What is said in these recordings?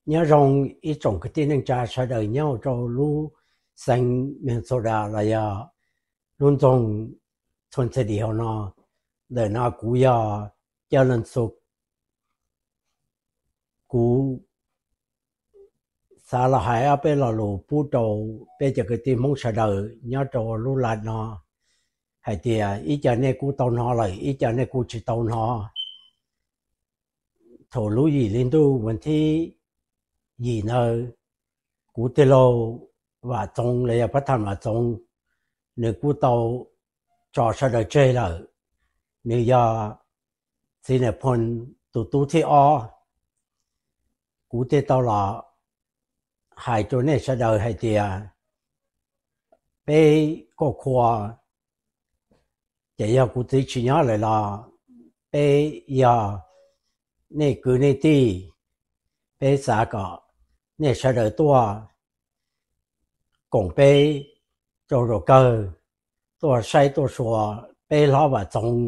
Nyob zoo ib tsoom kwv tij neej tsa sawv daws nyob rau lub xeev Minnesota los yog lub nroog Twin Cities hauv no. Ntawm no kuv yog Caj Leej Xu. Kuv xav los hais ob peb lo lus pub rau peb cov kwv tij Hmoob sawv daws nyob rau lub laj no hais tias ib co nej kuj tau hnov lawm, ib co nej kuj tsis tau hnov. Thaum lub yim hli ntuj vas thib yim ntawd, kuv tij laug Vam Txoov los yog Pab Tham Vam Txoov, nws kuj tau tso sawv daws tseg lawm. Nws yog Txiv Nais Phoo tus tub thib ob. Kuv thiaj tau los hais rau nej sawv daws hais tias peb Koj Khua, ces yog kuv txiv tsis nyob lawm los peb yog nej kwv nej tij, peb xav kom nej sawv daws tuaj koom peb rau zaum kawg, tuaj saib tuaj xyuas peb hlob Vam Txoov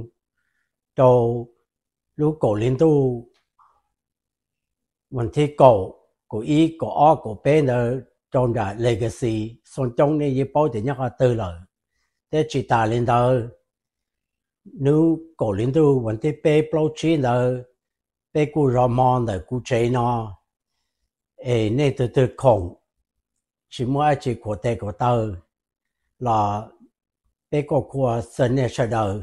rau lub kaum hli ntuj vas thib kaum, kaum ib, kaum ob, kaum peb ntawd rau nram Legacy. Xoo coob nej yeej paub tias nyob qhov twg lawm. Thiab tsis tas li ntawd, hnub kaum hli ntuj vas thib peb, plaub, tsib ntawd, peb kuj zov hmo ntawm kuv tsev no, es nej tus twg khoom tsis muaj dab tsi khuam tes khuam taw los peb Koj Khua xa nej sawv daws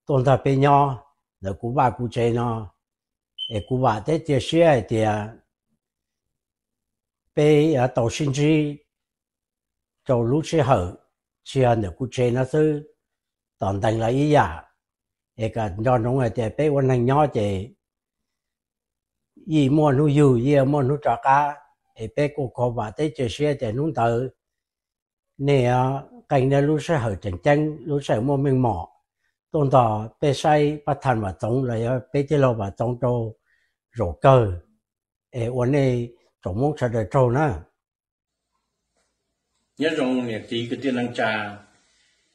tuaj nrog peb nyob ntawm kuv vaj kuv tsev no. Es kuv vam thiab cia siab hais tias peb yuav tau sib ntsib rau lub sij hawm tsis yog ntawm kuv tsev no xwb, tom ntees los ib yam. Es kom nco ntsoov hais tias peb ua neeg nyob ces yeej muaj hnub yug yeej muaj hnub rov qab. Es peb kuj vam thiab cia siab tias hnub ntawd nej yuav qee nej lub sij hawm tseem ceeb, lub sij hawm muaj meej mom tuaj nrog peb saib Pab Tham Vam Txoov los yog peb tij laug Vam Txoov rau zaum kawg. Es ua nej tsoom Hmoob sawv daws tsaug na. Nyob zoo niam txiv kwv tij neej tsa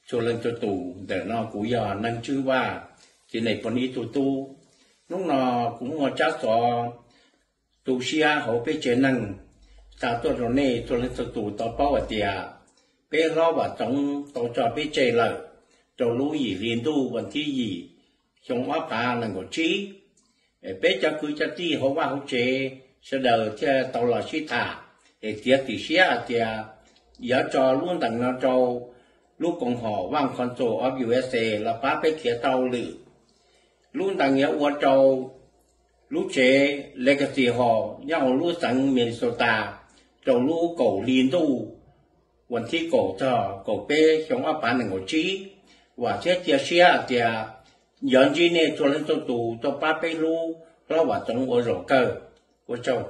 txhua leej txhua tus, ntawm no kuv yog Neej Tswb Vaj, Txiv Nais Phoo ib tug tub. Hnub no kuv muaj tsab xov tu siab hauv peb tsev neeg xa tuaj rau nej txhua leej txhua tus tau paub hais tias peb hlob Vam Txoov tau tso peb tseg lawm rau lub yim hli ntuj vas thib yim xyoo ob phav nees nkaum tsib. Peb cov kwv cov tij hauv vaj hauv tsev sawv daws thiaj tau los sib tham es txiav txim siab hais tias yuav tso lub ntees no rau lub koom haum Vaj Khos Ntxuas of U S A los pab peb khiav tau lwm. Lub ntees yuav ua rau lub tsev Legacy Home nyob hauv lub xeev Minnesota rau lub kaum hli ntuj vas thib kaum txog kaum peb xyoo ob phav nees nkaum tsib. Vam thiab cia siab hais tias yuav ntsib nej txhua leej txhua tus tuaj pab peb hlub hlob Vam Txoov ua zaum kawg. Ua tsaug.